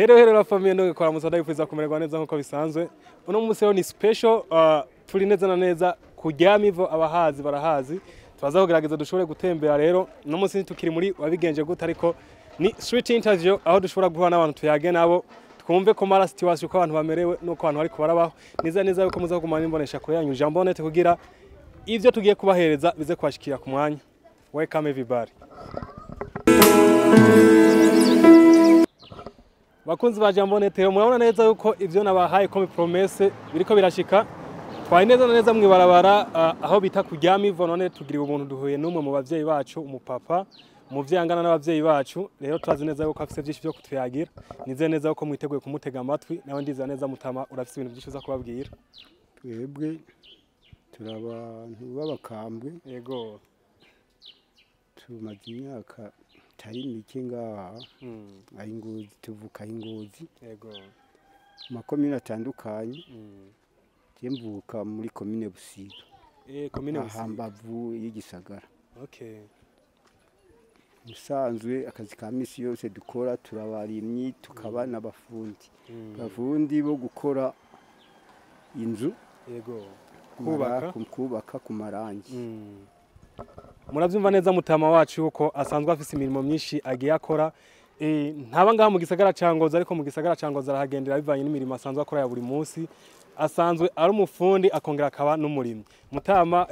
Hello hello la famille, ndoge kwa musada yifuza kumererwa neza nkuko bisanzwe. Uno munsi rero ni special, turi neza na neza kuryama ivo, abahazi barahazi. Tubaza kugerageza dushobore gutembera. Rero uno munsi tukiri muri wabigenje gute, ariko ni street interview aho dushobora guhura n'abantu, tuyage nabo, twumve ko mara situation, uko abantu bamerewe nuko abantu bariko barabaho. Neza neza yuko muza kugumana imbonesha kure yanyu Jambo Net kugira ivyo tugiye kubahereza bize kubashikira ku mwanya. Welcome everybody. Bakunzi ba Jambo Net, rero murabona neza yuko ivyo nabahaye comme promesse biriko birashika. Twari neza na neza mwibarabara aho bita kuryama ivo. None tugiriwe ubuntu, duhuye n'umwe mu bavyeyi bacu, umupapa, umuvyeyi angana n'abavyeyi bacu. Rero turazi neza yuko afise vyinshi vyo kutuyagira. Nizeye neza yuko mwiteguye kumutega amatwi. Nawe ndizera neza, mutama, urafise ibintu vyinshi uza kubabwira. Twebwe turi abantu b'abakambwe. Tumaze imyaka itari mike ngaha aho Ingozi, tuvuka aho Ingozi mu makomine atandukanye. Je mvuka muri komine Busiga. Komine aha Busiga. Mbavu y'igisagara. Musanzwe akazi ka misi yose dukora, turabarimyi, tukaba n'abafundi. Abafundi bo gukora inzu, Kubaka. Kubaka ku marangi. Muravyumva neza mutama wacu yuko asanzwe afise imirimo myinshi agiye akora. Ntaba ngaha mu gisagara ca Ngozi, ariko mu gisagara ca Ngozi arahagendera bivanye n'imirimo asanzwe akora ya buri munsi. Asanzwe ari umufundi, akongera akaba n'umurimyi. Mutama,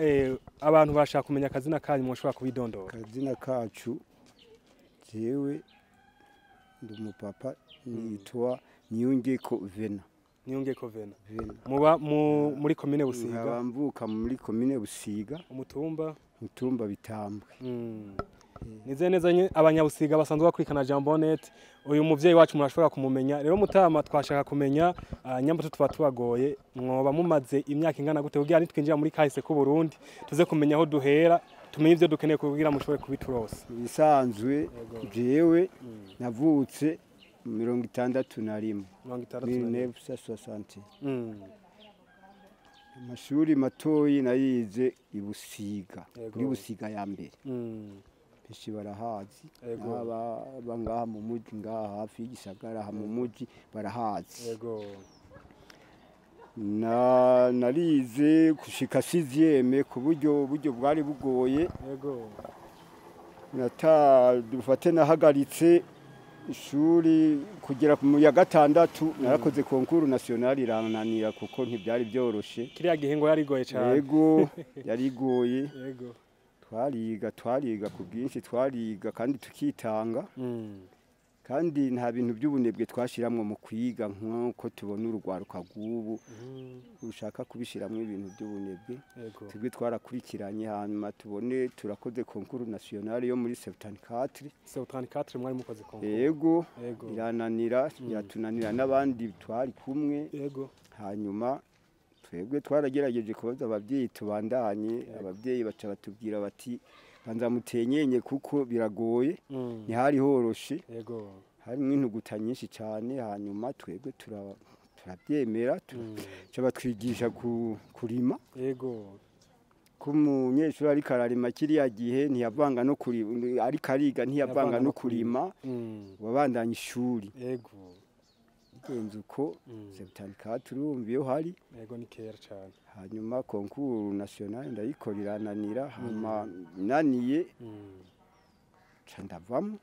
abantu bashaka kumenya akazina kanyu, mushobora kubidondora? Akazina kacu, jewe ndi umupapa, nitwa Niyungeko Vena. Niyungeko Vena. Vena. Muba muri komine Busiga? Nkaba mvuka muri komine Busiga. Umutumba? Mutumba Bitambwe. Nizeye neza abanyabusiga basanzwe bakurikirana Jambo Net, uyu muvyeyi wacu murashobora kumumenya. Rero mutama, twashaka kumenya, nyambuto tuba tubagoye, mwoba mumaze imyaka ingana gute, kugira nitwinjira muri kahise k'u Burundi tuze kumenya aho duhera, tumenye ivyo dukeneye kugira mushobore kubiturosa? Ibisanzwe, jewe navutse 61. 61. 1960. Amashuri matoyi nayize i Busiga, kuri Busiga ya mbere. Benshi barahazi. N'ababa ngaha mu muji, ngaha hafi y'igisagara, aha mu muji barahazi. Na narize gushika sixième ku buryo bwari bugoye. Nata dufate nahagaritse ishuri kugera mu ya gatandatu, narakoze concours national irananira kuko ntibyari byoroshe. Kiriya gihe ngo yarigoye cyane. Yego, yarigoye. Twariga ku bwinshi, twariga kandi tukitanga. Kandi nta bintu by'ubunebwe twashiramwo mu kwiga nk'uko tubona urugwaruka rw'ubu ushaka kubishiramwo ibintu by'ubunebwe. Twebwe twarakurikiranye, hanyuma tubone turakoze concours national yo muri 74. 74 mwari mukoze concours? Yego. Irananira, iratunanira n'abandi twari kumwe. Hanyuma twebwe twaragerageje kubaza ababyeyi tubandanye, ababyeyi baca batubwira bati banza mutenyenye kuko biragoye. Ntihari horoshe. Harimwo intuguta nyinshi cyane. Hanyuma twebwe turabyemera, tuca batwigisha kurima. Ko umunyeshuri ariko ararima kiriya gihe ntiyavanga no kurima, ariko ariga ntiyavanga no kurima, wabandanya ishuri. Bigenze uko, 74 urumva iyo hari. Yego, ni kera cyane. Hanyuma concours national ndayikora irananira, hanyuma naniye ca ndavamo.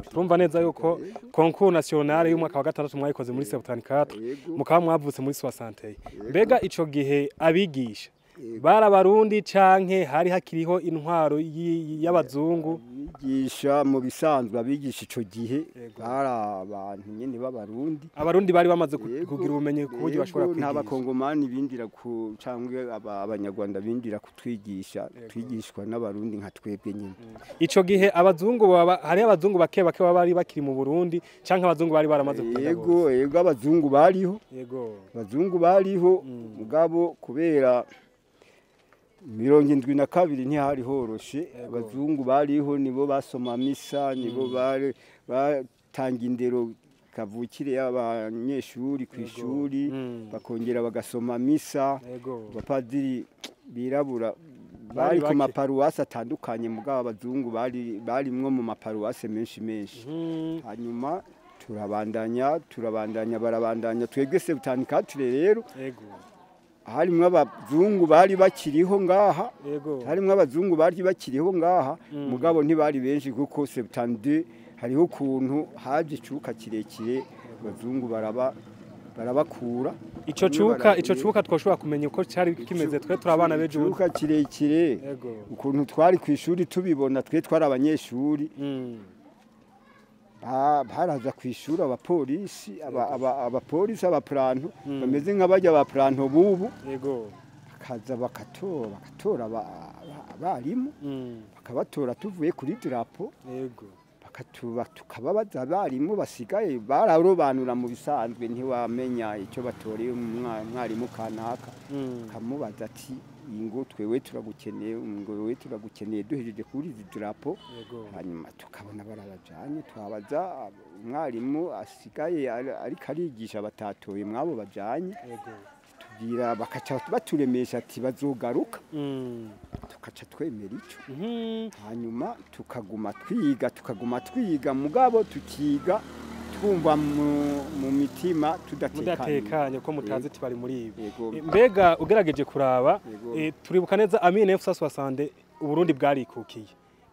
Turumva neza yuko concours national y'umwaka wa gatandatu mwayikoze muri 74, mukaba mwavutse muri 60. Mbega ico gihe abigisha bari abarundi canke hari hakiriho intwaro y'abazungu? Abigisha mu bisanzwe, abigisha ico gihe bari abantu nyene b'abarundi. Abarundi bari bamaze kugira ubumenyi ku buryo bashobora Nta kwigisha. Bakongomani bindira ku cangwe abanyarwanda bindira kutwigisha, twigishwa n'abarundi nka twebwe nyene. Ico gihe abazungu baba hari abazungu bake bake baba bari bakiri mu Burundi canke abazungu bari baramaze kugenda bose? Yego, abazungu bariho. Abazungu bariho, mugabo kubera 72 ntihari horoshe. Abazungu bariho, nibo basoma misa, nibo bari batanga indero kavukire y'abanyeshuri ku ishuri, bakongera bagasoma misa. Abapadiri birabura Bari bari ku bake. maparuwasi atandukanye, mugabo abazungu bari barimwo mu maparuwasi menshi menshi. Hanyuma Turabandanya barabandanya twebwe 74 rero. Yego. Harimwo abazungu bari bakiriho ngaha. Yego. Harimwo abazungu bari bakiriho ngaha, mugabo ntibari benshi kuko 72 hariho ukuntu haje icuka kirekire abazungu barabakura. Ico cuka twoshobora kumenya uko cyari kimeze twe turabana bejo. Icuka kirekire. Yego. Ukuntu twari ku ishuri tubibona twe twari abanyeshuri. Baraza kwishura abapolisi abapolisi abapranto bameze nk'abajya abapranto bubu. Yego. Bakaza bakatora abarimu, bakabatora tuvuye kuri drapo. Yego. Tukababaza abarimu basigaye bararobanura mu bisanzwe ntiwamenya icyo batoreye umwarimu kanaka, kamubaza ati ingo twewe turagukeneye, ngo wewe turagukeneye duhejeje kuri izi drapo. Hanyuma tukabona barabajanye, twabaza umwarimu asigaye ariko arigisha batatoye mwabo bajanye. Tubwira bakaca baturemesha ati bazogaruka. Tukaca twemera ico. Hanyuma tukaguma twiga mugabo tukiga twumva mu mitima tudatekanye ko mutazi tibari muri ibi. Mbega ugerageje kuraba, turibuka neza Amine F60 Uburundi bwarikukiye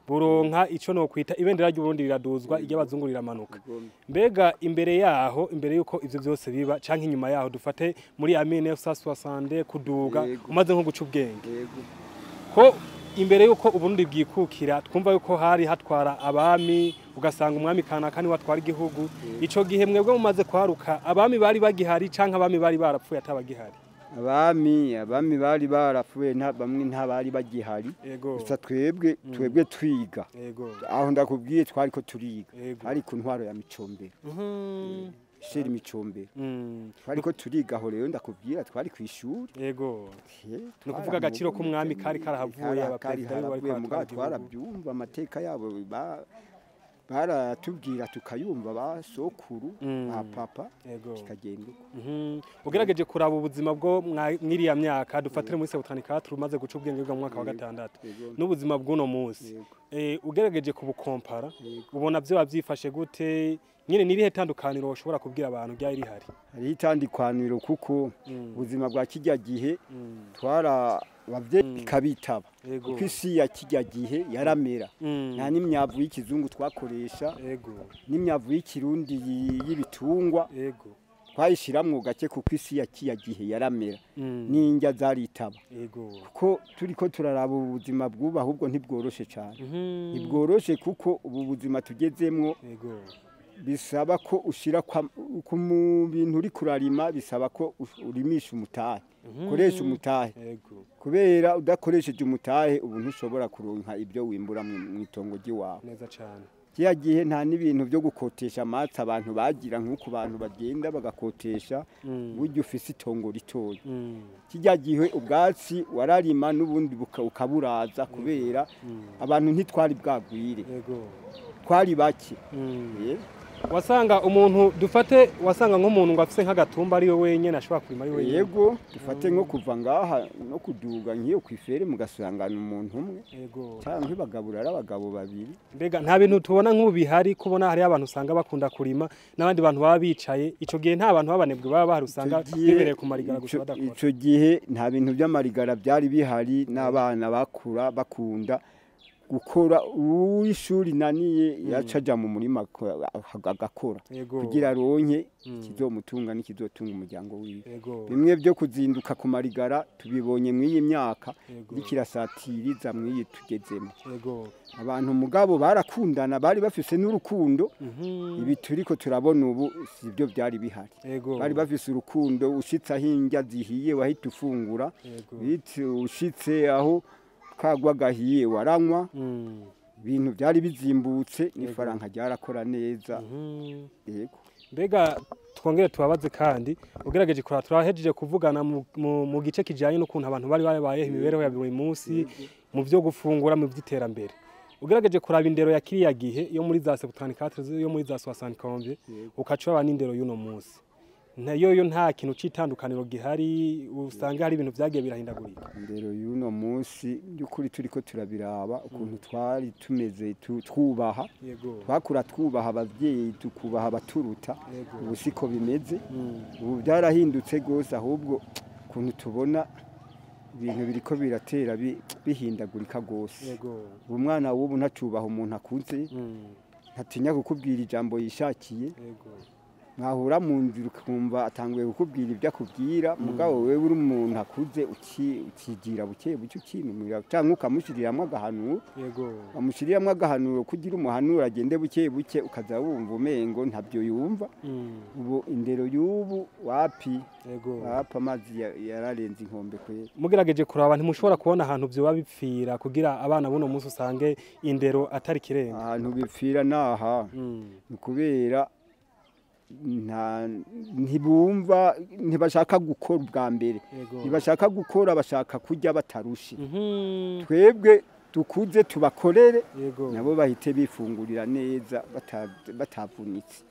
buronka ico no kwita ibendera ry'u Burundi riraduzwa iry'abazungu riramanuka. Mbega imbere yaho, imbere yuko ivyo byose biba canke inyuma yaho dufate muri Amine F60 kuduga umaze nko guca ubwenge, ko imbere yuko Uburundi bwikukira twumva yuko hari hatwara abami, ugasanga umwami kanaka ni watwara igihugu. Ico gihe mwebwe mumaze kwaruka abami bari bagihari canke abami bari barapfuye atabagihari? Abami bari barapfuye, bamwe ntabari bagihari. Gusa twebwe twiga. Aho ndakubwiye twari ko turiga ari ku ntwaro ya Micombero. Sheri Micombero. Twari ko turiga aho rero ndakubwira twari ku ishuri. Yego. No kuvuga agaciro k'umwami kari karahavuye, abaperezida bari ko twarabyumva amateka yabo baratubwira tukayumva ba sokuru ba papa kikagenda uko. Ugerageje kuraba ubuzima bwo mwiriya myaka dufatire muri 74 umaze guca ubwenge bwa mwaka wa gatandatu n'ubuzima bw'uno munsi, ugerageje kubukompara ubona byo bavyifashe gute nyine nirihe tandukaniro ushobora kubwira abantu ryari rihari? Hari itandukwaniro kuko ubuzima bwa kijya gihe twara abavyeyi kabitaba kuko isi ya kijya gihe yaramera, nta n'imyavu y'ikizungu twakoresha, n'imyavu y'ikirundi y'ibitungwa twayishiramwo gake kuko isi ya kijya gihe yaramera n'indya zaritaba. Kuko turiko turaraba ubuzima bw'ubu ahubwo ntibworoshe cyane, ntibworoshe kuko ubu buzima tugezemwo bisaba ko ushira ku bintu uri kurarima, bisaba ko urimisha umutahe, koresha umutahe, kubera udakoresheje umutahe ubu ntushobora kuronka ibyo wimbura mu itongo ry'iwawe. Neza cyane. Kiya gihe nta n'ibintu byo gukotesha amatsi abantu bagira nk'uko abantu bagenda bagakotesha buryo ufise itongo ritoya. Kijya gihe ubwatsi wararima n'ubundi ukaburaza kubera abantu ntitwari bwagwire, twari bake. Wasanga umuntu dufate, wasanga nk'umuntu ngo afise nk'agatumba ari we wenyene ashobora kurima ari wenyene. Yego, dufate nko kuva ngaha no kuduga nkiyo kwifere mugasangana umuntu umwe. Yego. Canke bagabura ari abagabo babiri. Mbega nta bintu tubona nk'ubu bihari kubona hari abantu usanga bakunda kurima n'abandi bantu baba bicaye. Ico gihe nta bantu babanebwe baba bahari usanga bibereye ku marigara gusa badakora. Ico gihe nta bintu by'amarigara byari bihari n'abana bakura bakunda gukora. Uw'ishuri naniye yacaja mu murima agakora kugira aronke ikizomutunga n'ikizotunga umuryango wiwe. Bimwe byo kuzinduka ku marigara tubibonye mw'iyi myaka irikirasatiriza mw'iyi tugezemo. Abantu mugabo barakundana, bari bafise n'urukundo. Ibi turiko turabona ubu sibyo byari bihari. Bari bafise urukundo, ushitse aho indya zihiye wahita ufungura, ushitse aho kagwa gahiye waranywa. Ibintu byari bizimbutse n'ifaranga ryarakora neza. Yego. Mbega twongere tubabaze kandi ugerageje kuraba turahejeje kuvugana mu gice kijanye n'ukuntu abantu bari babayeho imibereho ya buri munsi mu byo gufungura mu by'iterambere. Ugerageje kuraba indero ya kiriya gihe yo muri za 74 yo muri za 65 ukaca n'indero y'uno munsi, Nayo yo nta kintu citandukaniro gihari, usanga hari ibintu vyagiye birahindagurika. Indero y'uno munsi by'ukuri turiko turabiraba ukuntu twari tumeze, twubaha, twakura twubaha abavyeyi, tukubaha abaturuta. Ubu siko bimeze, ubu byarahindutse gose, ahubwo ukuntu tubona ibintu biriko biratera bihindagurika gose. Ubu mwana w'ubu ntacubaha umuntu akuze, ntatinya kukubwira ijambo yishakiye. Mwahura mu nzira ukumva atanguye kukubwira ibyo akubwira, mugabo wewe uri umuntu akuze ukigira buke buke ukinumira, cyangwa ukamushiriramwo agahanuro. Bamushiriramwo agahanuro kugira umuhanuro agende buke buke, ukaza wumva umengo ntabyo yumva. Ubu indero y'ubu wapi, wapi, amazi yararenze inkombe kwera. Mugerageje kuraba ntimushobora kubona ahantu vyoba bipfira kugira abana buno munsi usange indero atari kirenga? Ahantu bipfira naha ni kubera ntibumva, ntibashaka gukora ubwa mbere, ntibashaka gukora, bashaka kurya batarushe. Twebwe dukuze tubakorere, nabo bahite bifungurira neza batavunitse.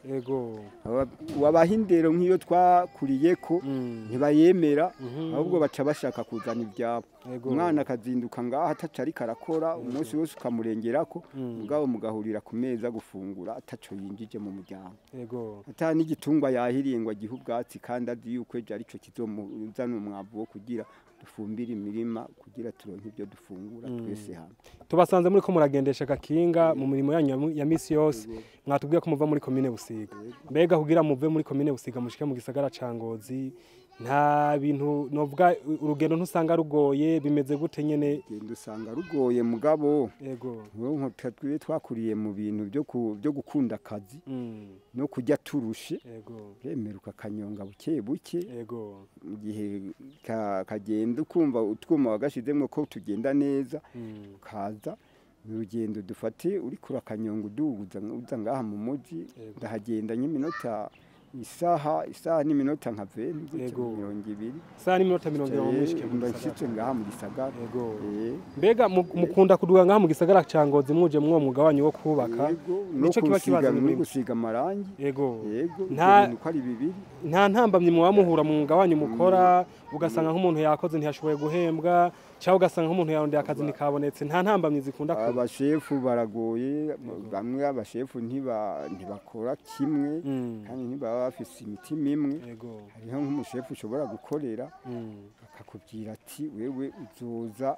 Wabaha indero nk'iyo twakuriyeko ntibayemera, ahubwo baca bashaka kuzana ibyabo. Umwana akazinduka ngaha ataco ariko arakora, umunsi wose ukamurengerako, mugabo mugahurira ku meza gufungura ataco yinjije mu muryango. Ata n'igitungwa yahiriye ngo agihe ubwatsi, kandi azi yuko ejo arico kizomuzana umwavu wo kugira dufumbire imirima, kugira turonke ibyo dufungura twese hamwe. Tubasanze muri ko muragendesha gakinga mu mirimo yanyu ya misi yose, mwatubwiye ko muva muri komine Busiga. Mbega kugira muve muri komine Busiga mushike mu gisagara ca Ngozi, nta bintu novuga urugendo ntusanga rugoye, bimeze gute nyene? Urugendo usanga rugoye mugabo nko twe twakuriye mu bintu byo gukunda akazi no kujya turushe. Remeruka kanyonga buke buke, mu gihe kagenda ukumva utwuma wagashizemwo ko tugenda neza, ukaza urugendo dufate uri kura kanyonga uduguza uza ngaha mu muji, ndahagenda nk'iminota isaha n'iminota nka 20, isaha n'iminota 20 mushike mu gisagara ngaha mu gisagara. Mbega mukunda kuduga ngaha mu gisagara ca Ngozi muje mwo mugabanyo wo kubaka, nico kiba kibazo muri gusiga amarangi? Yego, nta uko ari bibiri, nta ntambamye muba muhura mu mugabanyo mukora, ugasanga nk'umuntu yakoze ntiyashoboye guhembwa, cyangwa ugasanga nk'umuntu yarondeye akazi ntikabonetse, nta ntambamye zikunda kuba? Abashefu baragoye, bamwe abashefu ntibakora kimwe, kandi ntibaba bafise imitima imwe. Hariho nk'umushefu ushobora gukorera akakubwira ati wewe uzoza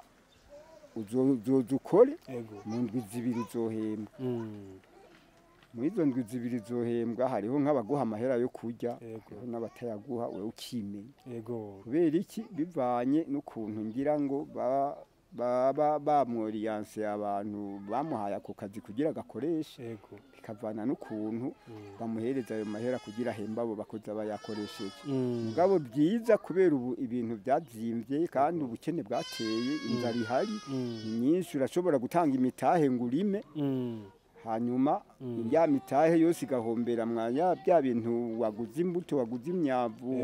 ukore mu ndwi zibiri uzohembwa. Muri izo ndwi zibiri uzohembwa hariho nk'abaguha amahera yo kurya, hariho n'abatayaguha, wewe ukimenya. Kubera iki? Bivanye n'ukuntu ngira ngo baba bamworiyanse abantu bamuhaye ako kazi kugira agakoreshe, bikavana n'ukuntu bamuhereza ayo mahera kugira ahembe abo bakozi aba yakoresheje. Mugabo byiza kubera ubu ibintu byazimvye kandi ubukene bwateye, inzara ihari ni nyinshi, urashobora gutanga imitahe ngo urime, hanyuma ya mitahe yose igahombera mwanya bya bintu waguze imbuto, waguze imyavu,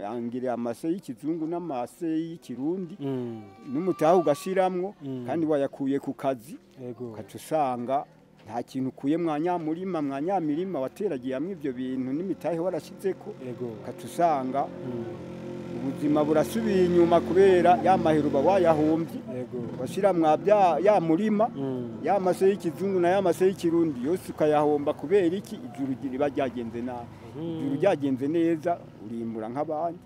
angire amase y'ikizungu n'amase y'ikirundi, n'umutahe ugashiramwo kandi wayakuye ku kazi, ukaca usanga nta kintu ukuye mwanya murima, mwanya mirima wateragiye hamwe ivyo bintu n'imitahe warashizeko, ukaca usanga ubuzima burasubiye inyuma kubera ya mahero uba wayahombye, washira mwa bya ya murima ya mase y'ikizungu na ya mase y'ikirundi yose ukayahomba. Kubera iki? Ijuru riba ryagenze nabi. Ijuru ryagenze neza urimbura nk'abandi.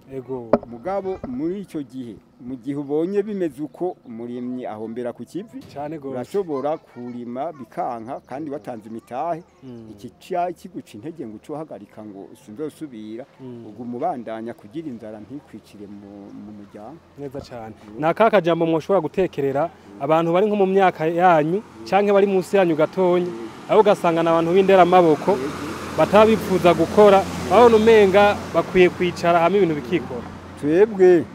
Mugabo muri icyo gihe, mu gihe ubonye bimeze uko, umurimyi ahombera ku kivi, urashobora kurima bikanka kandi watanze imitahe, iki kiguca intege ngo uce uhagarika ngo sinzosubira, uguma ubandanya kugira inzara ntikwicire mu muryango. Neza cyane. Ni akahe kajambo mwoshobora gutekerera abantu bari nko mu myaka yanyu canke bari munsi yanyu gatonya, aho ugasanga n'abantu b'inderamaboko batabifuza gukora, babona umenga bakwiye kwicara hamwe ibintu bikikora? Twebwe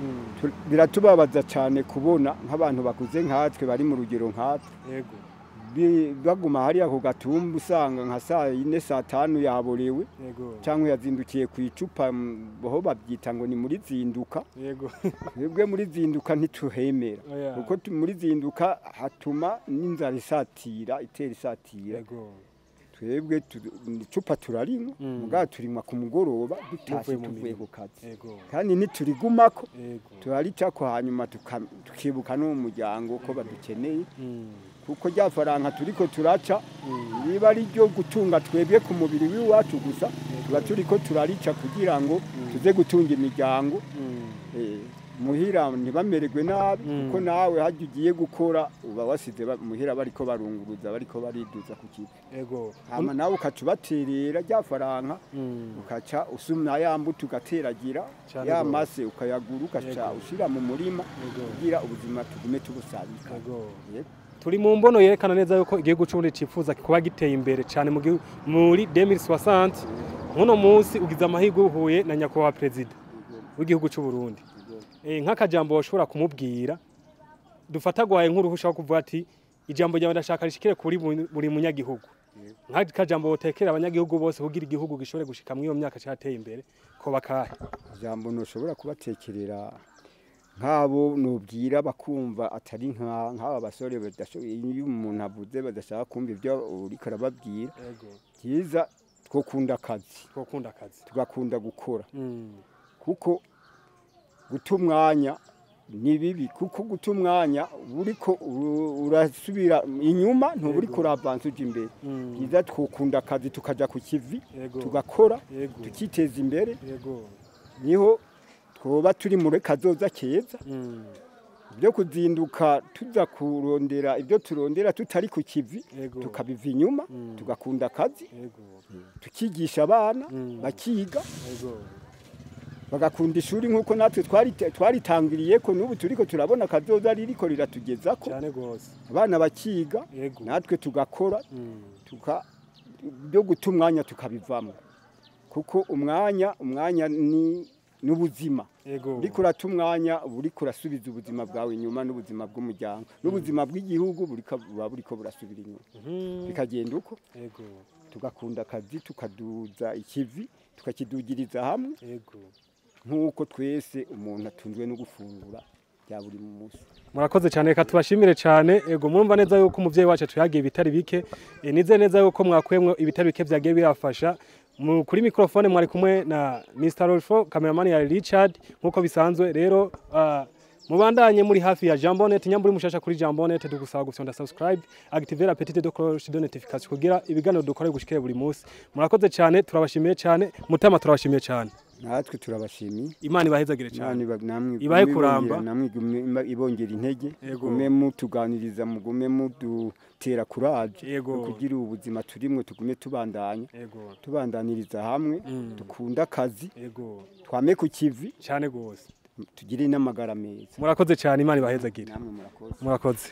biratubabaza cyane kubona nk'abantu bakuze nkatwe bari mu rugero nkatwe, baguma hariya ku gatumba, usanga nka saa 4 saa 5 yaborewe, cyangwa yazindukiye ku icupa, aho babyita ngo ni muri zinduka. Twebwe muri zinduka ntituhemera, kuko muri zinduka hatuma n'inzara isatira, itera isatira. Twebwe icupa turarinywa, mugabo turinywa ku mugoroba dutashe tuvuye ku kazi, kandi ntiturigumako, turaricako hanyuma tukibuka no mu muryango ko badukeneye, kuko rya faranga turiko turaca riba ari ryo gutunga twebwe ku mubiri w'iwacu gusa, tuba turiko turarica kugira ngo tuze gutunga imiryango. Muhira ntibamererwe nabi, kuko nawe hajya ugiye gukora uba wasize muhira bariko barunguruza, bariko bariduza ku kivi. Hama nawe ukaca ubaterera rya faranga, ukaca usumya ya mbuto ugateragira ya mase ukayagura, ukaca ushira mu murima kugira ubuzima tugume tubusabika. Turi mu mbono yerekana neza yuko igihugu c'u Burundi cifuza kuba giteye imbere cyane muri 2060. Nkuno munsi ugize amahirwe uhuye na nyakubahwa perezida w'igihugu c'u Burundi, nk'akajambo washobora kumubwira dufatagwaye nk'uruhusha wo kuvuga ati ijambo ryawe ndashaka rishikire kuri buri munyagihugu, nk'akajambo wotekera abanyagihugu bose kugira igihugu gishobore gushika muri iyo myaka cyateye imbere, ko bakahe? Ijambo noshobora kubatekerera nk'abo nubwira bakumva atari nk'aba basore badashoboye, iyo umuntu avuze badashaka kumva ibyo uriko arababwira. Byiza twokunda akazi, tugakunda gukora, kuko guta umwanya ni bibi, kuko guta umwanya uriko urasubira inyuma, ntuburiko uravansa uja imbere. Byiza twokunda akazi tukaja ku kivi, tugakora, tukiteza imbere, niho twoba turi muri kazoza keza. Ibyo kuzinduka tuza kurondera ibyo turondera tutari ku kivi, tukabiva inyuma, tugakunda akazi, tukigisha abana bakiga, bagakunda ishuri nkuko natwe twaritangiriye ko n'ubu turiko turabona kazoza ririko riratugezako. Abana bakiga, natwe tugakora, byo guta umwanya tukabivamo, kuko umwanya ni n'ubuzima. Uriko urata umwanya uriko urasubiza ubuzima bwawe inyuma, n'ubuzima bw'umuryango, n'ubuzima bw'igihugu buba buriko burasubira inyuma, bikagenda uko. Tugakunda akazi, tukaduza ikivi, tukakidugiriza hamwe, nk'uko twese umuntu atunzwe no gufungura bya buri munsi. Murakoze cyane, reka tubashimire cyane. Ego murumva neza yuko umuvyeyi wacu tuyagiye ibitari bike, nize neza yuko mwakwemwe ibitari bike byagiye birafasha. Kuri microphone mwari kumwe na Mr. Rolfo, cameraman ya Richard nkuko bisanzwe. Rero mubandanye muri hafi ya Jambonet, nyamburi mushasha kuri Jambonet, dugusaba gufyonda subscribe, activer la petite cloche de notification kugira ibiganiro dukora gushikire buri munsi. Murakoze cyane, turabashimiye cyane. Mutama turabashimiye cyane. Natwe turabashimiye. Imana ibahezagire cyane. Ibahe kuramba, namwe ibongera intege, gume mutuganiriza, mugume mudutera courage kugira ubuzima turimwe tugume tubandanya, tubandaniriza hamwe, dukunda akazi, twame ku kivi cyane gose, tugire n'amagara meza. Murakoze cyane, Imana ibahezagire. Namwe murakoze. Murakoze.